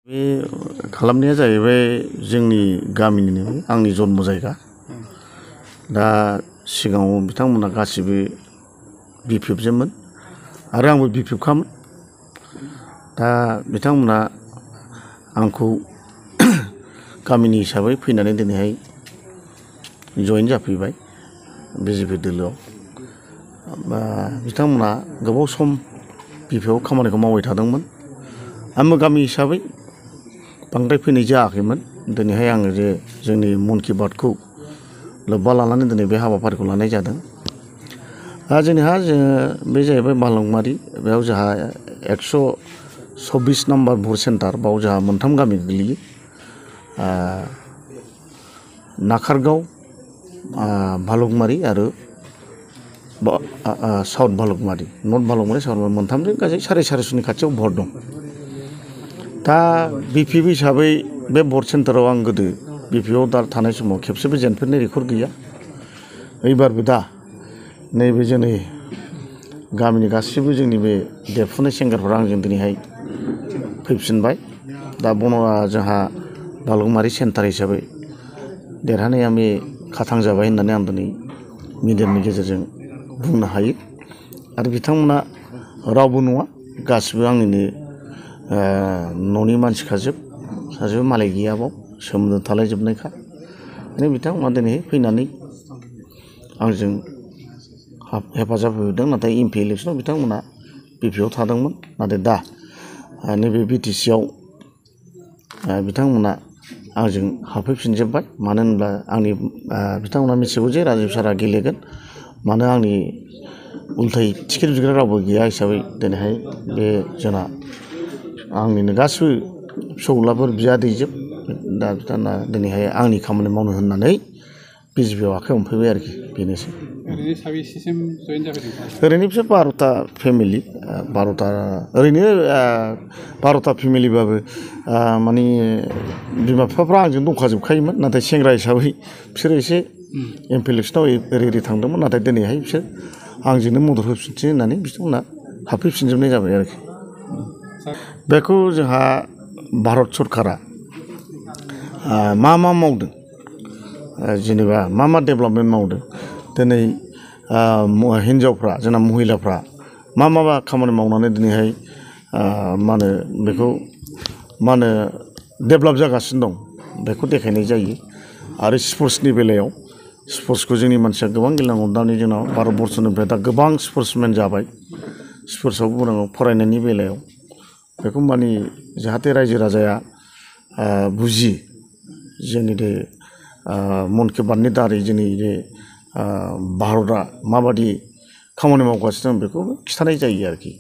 बे खालामनाया जाहैबाय जोंनि गामिनिनो आंनि जन्म जायगा। दा सिगाङाव बिथांमोना गासिबो बिपिएफजोंमोन आरो आंबो बिपिएफखामोन। दा बिथांमोना आंखौ गामिनि हिसाबै फैनानै दिनैहाय जइन जाफैबाय बिजेपि दोलोआव। बिथांमोना गोबाव सम बिपिएफआव खामानिखौ मावबाय थादोंमोन। आंबो गामि हिसाबै बांद्राय फैनाय जायाखैमोन। दिनैहाय आङो जे जोंनि मन कि बातखौ लोब्बा लानानै दिनै बे हाबाफारिखौ लानाय जादों। जोंहा बे जाहैबाय बालंमारि, बेयाव जोंहा 126 नम्बर भट सेन्टार, बाव जोंहा मोनथाम गामि गोग्लैयो। नाखारगाव, भालुकमारि आरो south Bhalukmari, north Bhalukmari, south Bhalukmari, मोनथामजों गासै 450नि खाथियाव भट दं। दा बिपिएफ हिसाबै बे भट सेन्टाराव आं गोदो बिपिएफआव दा थानाय समाव खेबसेबो जेनफेरनाय रेकर्ड गैया। एबारबो दा नैबे जोंनि गामिनि गासैबो जोंनि बे देरफुनाय सेंग्राफोरा आंजों दिनैहाय फैफिनबाय। दा जोंहा भालुकमारि सेन्टार हिसाबै देरहानाया बे खाथां जाबाय होननानै आं दिनै मिडियानि गेजेरजों बुंनो हायो। आरो बिथांमोना रावबो नङा, गासिबो आंनिनो न'नि मानसिखाजोब, सासेबो मालाय गैया बाव, सोमोन्दो थालायजोबनायखा। बिथांमोना दिनैहाय फैनानै आंजों हेफाजाब होदों। नाथाय एमपि इलेक्सनाव बिथांमोना बिपिएफआव थादोंमोन। नाथाय दा नैबे बिटिसिआव बिथांमोना आंजों हाबफैफिनजोब्बाय। मानो होनब्ला बिथांमोना मिथिगौ जे राजिब सारआ गेलेगोन। मानो आंनि उल्थायै टिकेट बिग्रा रावबो गैया हिसाबै दिनैहाय बे जोंना आंनिनो गासिबो फिसौलाफोर बियादैजोब। दा बिथांमोना दिनैहाय आंनि खामानि मावनो होननानै बिजेपिआव आखाइ हमफैबाय आरोखि, बेनोसै। ओरैनो साबेसेसिम जइन जाफैदों? ओरैनो बिसोर 12टा फेमिलि, 12टा ओरैनो 12टा फेमिलिबाबो माने बिमा बिफाफ्रा आंजों दंखाजोबखायोमोन। नाथाय सेंग्रा हिसाबै बिसोरो एसे एमपि इलेक्सनाव ओरै थांदोंमोन। नाथाय दिनैहाय बिसोर आंजोंनो मदद होफिनसै होननानै बिथांमोना हाबफैफिनजोबनाय जाबाय आरोखि। बेखौ जोंहा भारत सरकारा मा मावदों, जेनेबा मा डेभेलपमेन्ट मावदों, दिनै हिन्जावफ्रा, जोंना महिलाफ्रा मा खामानि मावनानै दिनैहाय डेभेलप जागासिनो दं, बेखौ देखायनाय जायो। आरो स्पर्ट्सनि बेलायाव, स्पर्ट्सखौ जोंनि मानसिया गोबां गेलेनांगौ। दानि जोंनाव भारतबर्षनिफ्राय दा गोबां स्पर्ट्समेन जाबाय। स्पर्ट्सआव बुंनांगौ, फरायनायनि बेलायाव बेखौ माने जाहाथे रायजो राजाया बुजियो। जोंनि बे मन कि बातनि दारै जोंनि बे भारतआ माबादि खामानि मावगासिनो दं बेखौ खिन्थानाय जायो आरोखि।